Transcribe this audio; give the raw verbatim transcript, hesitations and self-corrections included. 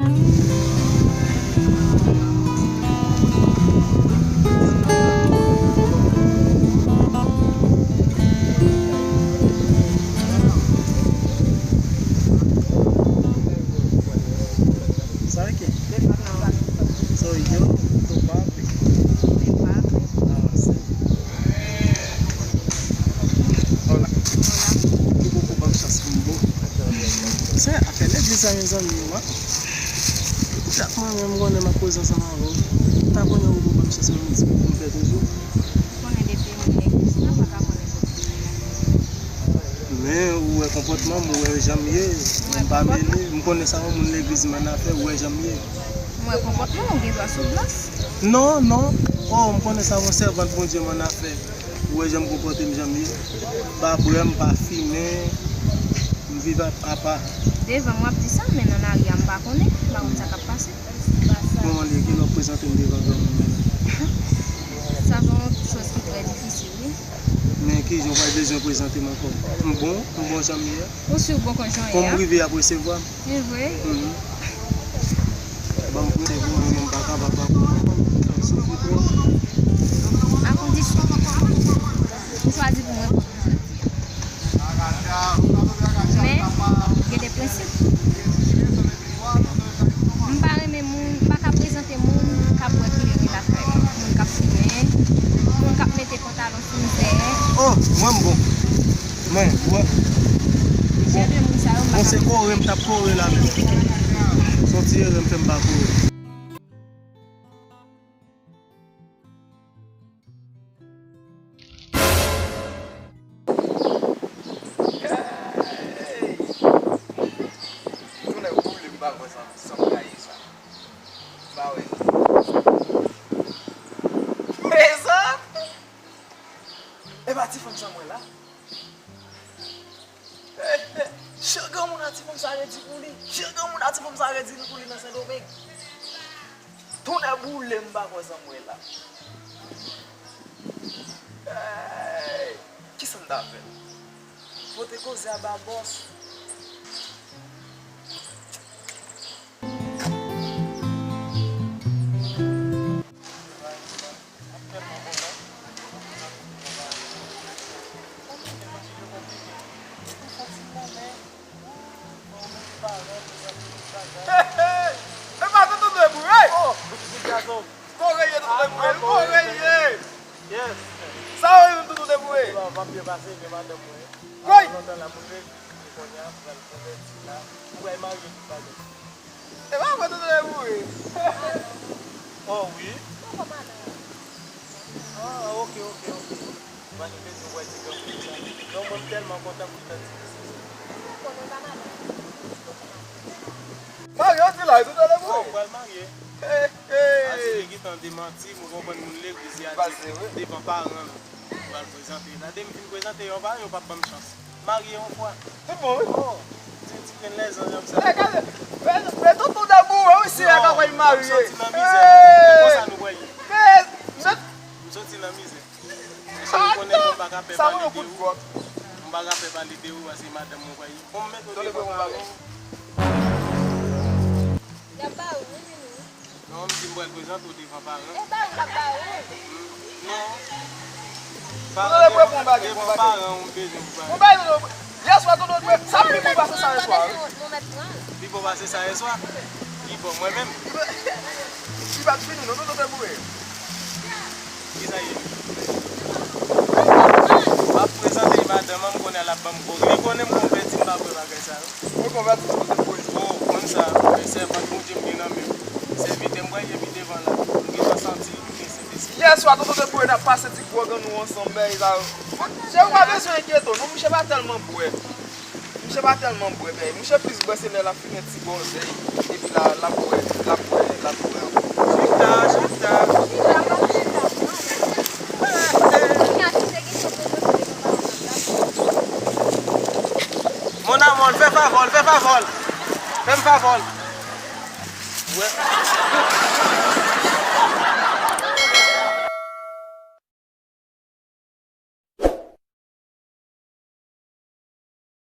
Sa ki? Sa yo, to pa ape. Avanse. Hola. Ki poko ban m chans pou m bo. Se afè legliz la, mezanmi, mwen. Chak mwen menm, m konnen m ap koze ansanm avè w. M ta konnen ou poko ban m chans pou m di pou m fè toujou. Konnen depi m legliz la, pa ka konnen kote m ye. Men ou wè konpòtman m, ou wè jan m ye, m pa mele. M konnen sa yon moun legliz m annafè, ou wè jan m ye. M wè konpòtman w, ou gen dwa sou glas. Non, non. Oh, m konnen sa yon sèvant Bondye m annafè. Ou wè jan m konpòte m, jan m ye. M pa bwè, m pa fimen, m viv a, apa. Devan m w ap di sa, men nan lari a m pa konnen, m pa konn sa k ap pase. Kòman l ye, kilè w ap prezante m devan granmoun nan? Sa se yon choz ki trè difisil, wi. Men kijan w pral bezwen prezante m ankò? M bon, m bon jan m ye a. Ou si w bon kon jan w ye a. Kòm prive ap resevwa m. Se vre? Mhm. Ban m presevwa m, mwen menm m pa kapab ankò. M ap soufri twòp. A kondisyon m chwazi pou mwen konn jan m ye. Men, gen de prensip. M pa renmen moun, m pa ka prezante moun k ap bwè kleren lakay mwen. Moun k ap fimen, moun k ap mete pantalon sou mizè. Oh, mwen m bon. Mwen, mwen. Jan de moun sa yo, m pa ka. Bon, se kore m t ap kore la menm. Se yon ti erè m fè m pa kore. Hey! Jounen boule m pa kwè sa, sa m gaye sa. M pa wè. Prezan! E pa ti fanm sa mwen la. Jan granmoun a ti fanm sa redi pou li. Jan granmoun a ti fanm sa redi pou li nan Sendomeng. Tonnè boule m pa kwè sa m wè la. Hey! Kisa m ta fè? Pote koze a ba bòs. Hey, hey! E pa tonton Deboure! Oh, mwen sou gason. Koreye tonton Deboure, koreye! Yes. Sa ou menm tonton Deboure? M ap byen pase, men madanm mwen. Koy! Lontan la, mwen reve, kounye a, m pral konvèti la. M pral marye tout bagay. E pa vre, tonton Deboure? Oh, wi. Ah, ok, ok, ok. Mwen, mwen, mwen, wè ti granmoun sa. Non, mwen, m tèlman kontan pou tande ti mesye sa. Marye, ou di la, tonton Deboure? Oh, m pral marye. Hey, hey. A di li gentan demanti, m konprann moun legliz, li a di devan paran l. Mwen pral prezante. Gade, m fin prezante yo, paran yo p ap ban m chans. Marye yon fwa. Tout bon, wi. Oh, ti, ti grenn lèzanj ap sa. Gade, men, men tonton Deboure, wi, se la ka fè l marye. M soti nan mizè. E konsa nou pral ye. Men, men. M soti nan mizè. Mesye, ou konnen mwen pa ka pè pale de ou. M pa ka pè pale de ou, paske madanm mwen pral ye. Bon, m mete w devan paran. Y ap ba ou, wi, vini, wi. Non, m di m pral prezante w devan paran. E ba ou m ap ba ou. Non. Tonton Deboure, pran bagay, pran bagay. Devan paran, ou m bezwen pou bagay. Pran bagay, tonton Deboure. Yèswa, tonton Deboure, sa pi bon pase sa yèswa, wi. Pi bon pase sa yèswa? Ki bon, mwen menm? Li pa t fini, non, tonton Deboure. Kisa ye? M ap prezante madanm an, m konnen l ap ban m kòb. Li konnen m konvèti, m pa vle bagay sa yo. Mwen konvèti tonton Deboure. Oh, konn sa, men sèvant Bondye m gen nan men m. Sèvitè m pral ye pi devan la. M gentan santi, m gen Sentespri. Yèswa, tonton Deboure, n ap pase ti gwòg an nou ansanm, men, la. Se ou pa bezwen enkyete w, non, misye pa tèlman bwè. Misye pa tèlman bwè, men, misye plis bwè se lè l ap fimen ti bòzèy, epi la, l ap bwè, l ap bwè, l ap bwè ankò. Chita, chita. Mon amour, fè favò, fè favò. Fè m favò. Wè.